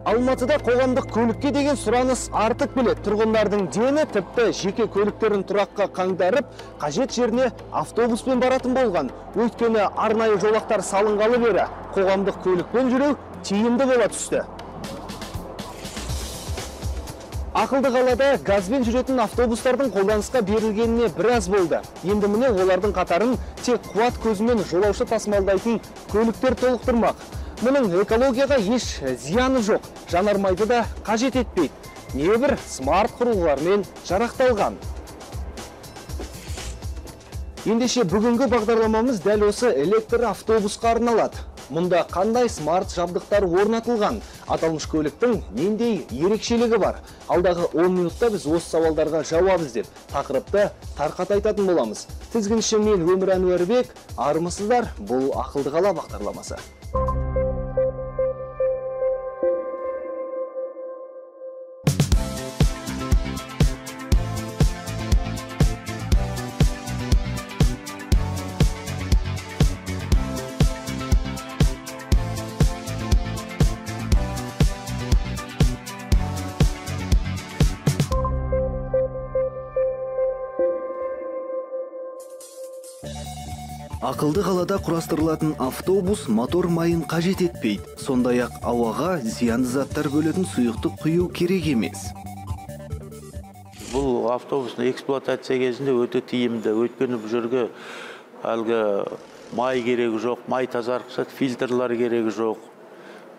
Алматыда қоғамдық көлікке деген сұраныс артып келеді. Тұрғындардың дені тіпті жеке көліктерін тұраққа қаңтарып, қажет жеріне автобуспен баратын болған. Өйткені арнайы жолақтар салынғалы бері қоғамдық көлікпен жүру тиімді бола түсті. Ақылды қалада газбен жүретін автобустардың қолданысқа берілгеніне біраз болды. Енді міне олардың қатарын тек қуат көзімен жолаушы тасымалдайтын көліктер толықтырмақ. Мұның экологияға еш зияны жоқ, жанармайды да қажет етпейді. Небір смарт құрылғылармен жарақталған. Ендеше бүгінгі бағдарламамыз дәл осы электр автобусқа арналады. Мұнда қандай смарт жабдықтар орнатылған, аталмыш көліктің нендей ерекшелігі бар? Алдағы 10 минутта біз осы сауалдарға жауап іздеп, тақырыпты тарқата айтатын боламыз. Тізгінші мен Өмір Әнуарбек, армысыздар, бұл Ақылды қала бағдарламасы. Ақылды қалада құрастырылатын автобус мотор майын қажет етпейді. Сондай-ақ ауаға зиянды заттар бөлетін сұйықтық құю керек емес. Бұл автобустың эксплуатация кезінде өте тиімді. Өйткені бұл жерге әлгі май керегі жоқ, май тазартқыш фильтрлар керегі жоқ.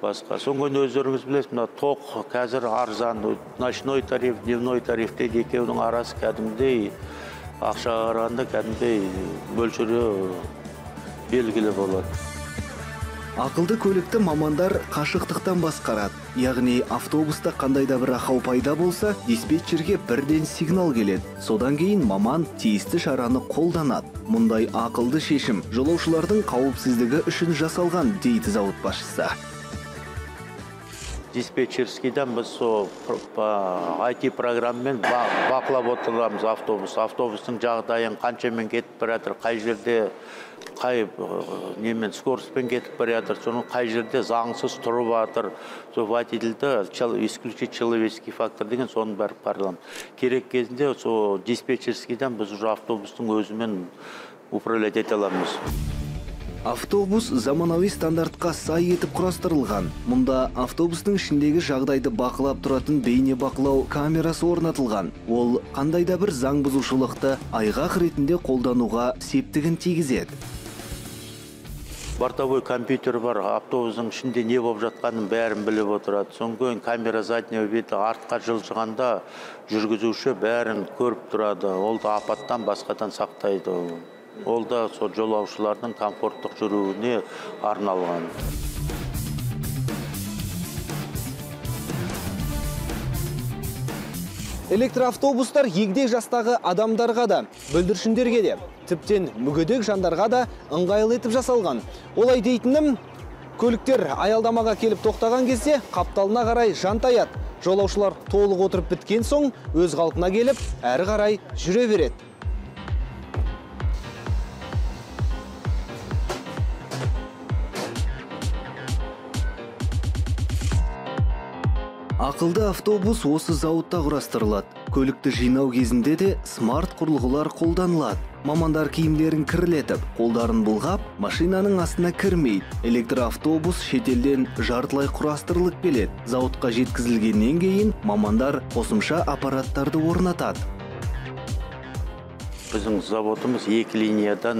Басқа. Содан өздеріңіз білесіз, мына тоқ қазір арзан, ночной тариф, дневной тариф дейді, екеуінің арасы кәдімгідей ақшаға қарағанда кәдімгідей мөлшері белгілі болады. Ақылды көлікті мамандар қашықтықтан басқарады. Яғни автобуста қандай да бір ақау пайда болса, диспетчерге бірден сигнал келеді. Содан кейін маман тиісті шараны қолданады. Мұндай ақылды шешім жолаушылардың қауіпсіздігі үшін жасалған, дейді зауыт басшысы. Диспетчерскийден біз сол IT программамен бақылап отырамыз автобус. Автобустың жағдайын қаншамен кетіп бара жатыр, қай жерде қай немен скоростьпен кетіп бара жатыр, соның қай жерде заңсыз тұрып жатыр. Сол водительді исключить человеческий фактор деген соның бәрі қараламыз. Керек кезінде сол диспетчерскийден біз уже автобустың өзімен управлять ете аламыз. Автобус заманауи стандартқа сай етіп құрастырылған. Мұнда автобустың ішіндегі жағдайды бақылап тұратын бейнебақылау камерасы орнатылған. Ол қандай да бір заң бұзушылықты айғақ ретінде қолдануға септігін тигізеді. Бортовой компьютер бар, автобустың ішінде не болып жатқанын бәрін біліп отырады. Содан кейін камера заднего вида артқа жылжығанда жүргізуші бәрін көріп тұрады. Ол да апаттан басқадан сақтайды. Ол да сол жолаушылардың комфорттық жүруіне арналған. Электроавтобустар егде жастағы адамдарға да, бүлдіршіндерге де, тіптен мүгедек жандарға да ыңғайлы етіп жасалған. Олай дейтінім, көліктер аялдамаға келіп тоқтаған кезде қапталына қарай жантаяды. Жолаушылар толық отырып біткен соң өз қалпына келіп, әрі қарай жүре береді. Ақылды автобус осы зауытта құрастырылады. Көлікті жинау кезінде де смарт құрылғылар қолданылады. Мамандар киімдерін кірлетіп, қолдарын бұлғап, машинаның астына кірмейді. Электроавтобус шетелден жартылай құрастырылып келеді. Зауытқа жеткізілгеннен кейін мамандар қосымша аппараттарды орнатады. Біздің заводымыз екі линиядан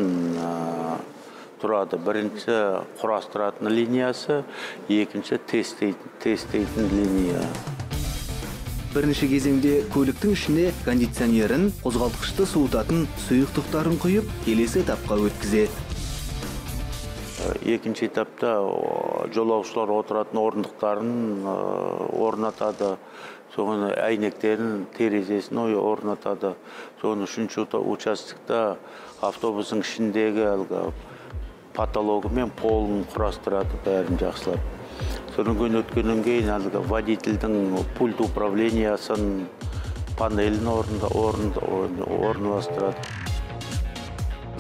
тұрады. Бірінші құрастыратын линиясы, екінші тесттейтін линия. Бірінші кезеңде көліктің ішіне кондиционерін, қозғалтқышты суытатын сұйықтықтарын құйып, келесі этапқа өткізеді. Екінші этапта жолаушылар отыратын орындықтарын орнатады, соны әйнектерін, терезесін орнатады. Соны үшінші участокта автобустың ішіндегі әлгі потологы мен полын құрастырады, бәрін жақсылап. Содан кейін өткеннен кейін әлгі водительдің пульт управлениясын, панелін орналастырады.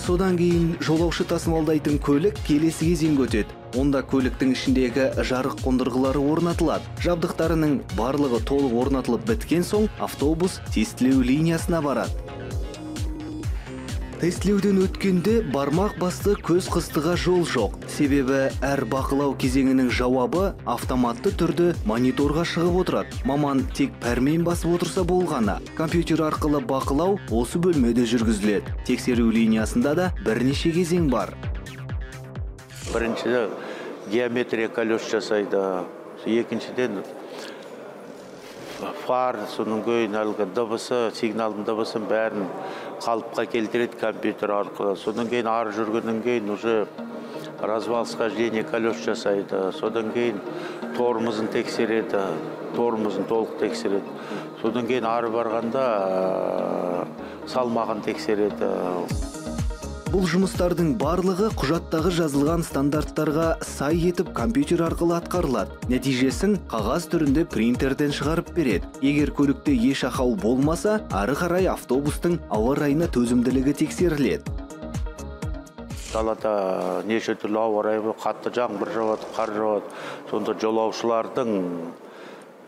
Содан кейін жолаушы тасымалдайтын көлік келесі кезеңге өтеді. Онда көліктің ішіндегі жарық қондырғылары орнатылады. Жабдықтарының барлығы толық орнатылып біткен соң автобус тестілеу линиясына барады. Тестілеуден өткенде бармақ басты көз қыстыға жол жоқ. Себебі әр бақылау кезеңінің жауабы автоматты түрде мониторға шығып отырады. Маман тек пәрмен басып отырса болғаны. Компьютер арқылы бақылау осы бөлмеде жүргізіледі. Тексеру линиясында да бірнеше кезең бар. Біріншіден геометрия колес жасайды, екіншіден фар, содан кейін әлгі дыбысы, сигналдың дыбысын бәрін қалыпқа келтіреді компьютер арқылы. Содан кейін ары жүргеннен кейін уже развал схождение колес жасайды. Содан кейін тормозын тексереді, тормозын толық тексереді. Содан кейін ары барғанда салмағын тексереді. Бұл жұмыстардың барлығы құжаттағы жазылған стандарттарға сай етіп компьютер арқылы атқарылады. Нәтижесін қағаз түрінде принтерден шығарып береді. Егер көлікте еш ақау болмаса, ары қарай автобустың ауа райына төзімділігі тексеріледі. Далада неше түрлі ауа райы, қатты жаңбыр жауады, қар жауады. Сонда жолаушылардың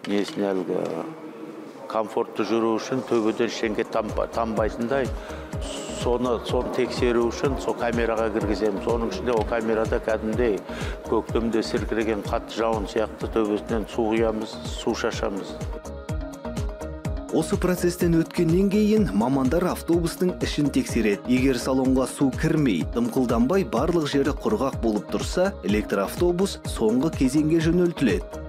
несіне әлгі комфортты жүру үшін төбеден ештеңе тамбайтындай соны тексеру үшін сол камераға кіргіземіз. Соның ішінде ол камерада кәдімгідей көктемде сіркіреген қатты жауын сияқты төбесінен су құямыз, су шашамыз. Осы процестен өткеннен кейін мамандар автобустың ішін тексереді. Егер салонға су кірмей, дымқылданбай барлық жері құрғақ болып тұрса, электроавтобус соңғы кезеңге жөнелтіледі.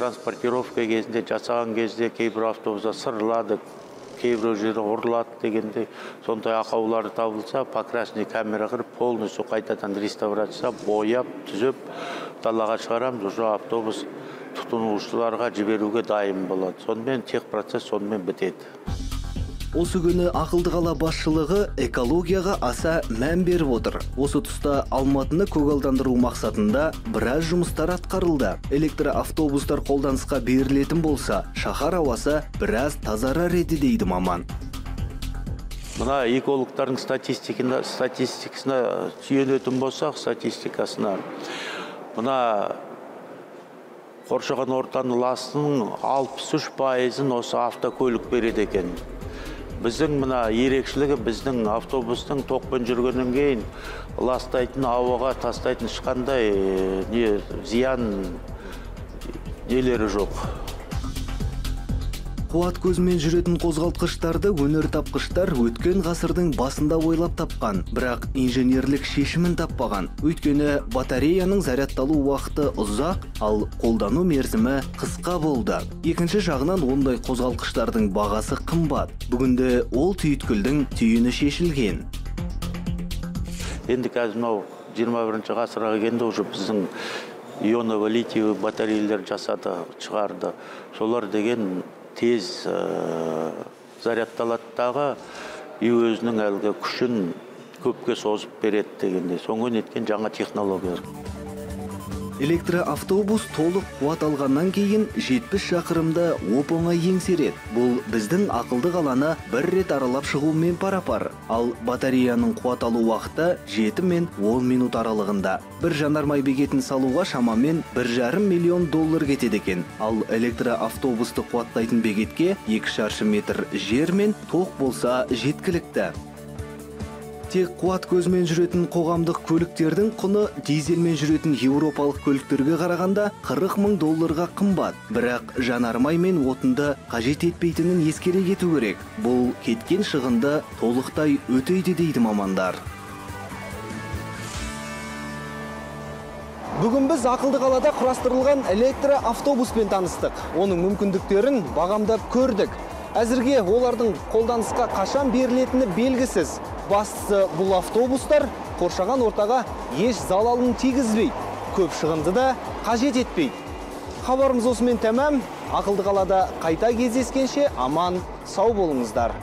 Транспортировка кезінде жасаған кезде кейбір автобуста сырылады, кейбір жері ұрылады дегенде сондай ақаулары табылса, покрасный камера кіріп, полностью қайтадан реставрация, бояп, түзеп, далаға шығарамыз, уже автобус тұтынушыларға жіберуге дайын болады. Сонымен техпроцесс сонымен бітеді. Осы күні ақылды қала басшылығы экологияға аса мән беріп отыр. Осы тұста Алматыны көгалдандыру мақсатында біраз жұмыстар атқарылды. Электроавтобустар қолданысқа берілетін болса, шаһар ауасы біраз тазарар еді дейді маман. Мына экологтардың статистикасына сүйенетін болсақ, статистикасына мына қоршаған ортаның ластының 63%-ын осы автокөлік береді екен. Біздің мына ерекшелігі, біздің автобустың тоқпен жүргеннен кейін ластайтын, ауаға тастайтын ешқандай зиян нелері жоқ. Қуат көзімен жүретін қозғалтқыштарды өнертапқыштар өткен ғасырдың басында ойлап тапқан, бірақ инженерлік шешімін таппаған. Өйткені батареяның зарядталу уақыты ұзақ, ал қолдану мерзімі қысқа болды. Екінші жағынан ондай қозғалтқыштардың бағасы қымбат. Бүгінде ол түйткілдің түйіні шешілген. Енді қазір мынау 21 ғасырға келгенде уже біздің ионово-литиевый батареялар жасады, шығарды. Солар деген тез зарядталады дағы и өзінің әлгі күшін көпке созып береді дегендей. Соңғы неткен жаңа технология. Электроавтобус толық қуат алғаннан кейін 70 шақырымды оп-оңай еңсереді. Бұл біздің ақылды қаланы бір рет аралап шығумен пара-пар. Ал батареяның қуат алу уақыты 7 мен 10 минут аралығында. Бір жанармай бекетін салуға шамамен 1,5 миллион доллар кетеді екен. Ал электроавтобусты қуаттайтын бекетке 2 шаршы метр жер мен тоқ болса жеткілікті. Тек қуат көзімен жүретін қоғамдық көліктердің құны дизельмен жүретін еуропалық көліктерге қарағанда 40 мың долларға қымбат. Бірақ жанармай мен отынды қажет етпейтінін ескере кету керек. Бұл кеткен шығынды толықтай өтейді дейді мамандар. Бүгін біз ақылды қалада құрастырылған электроавтобуспен таныстық. Оның мүмкіндіктерін бағамдап көрдік. Әзірге олардың қолданысқа қашан берілетіні белгісіз. Бастысы бұл автобустар қоршаған ортаға еш залалын тигізбейді, көп шығынды да қажет етпейді. Хабарымыз осымен тәмам. Ақылды қалада қайта кездескенше аман сау болыңыздар.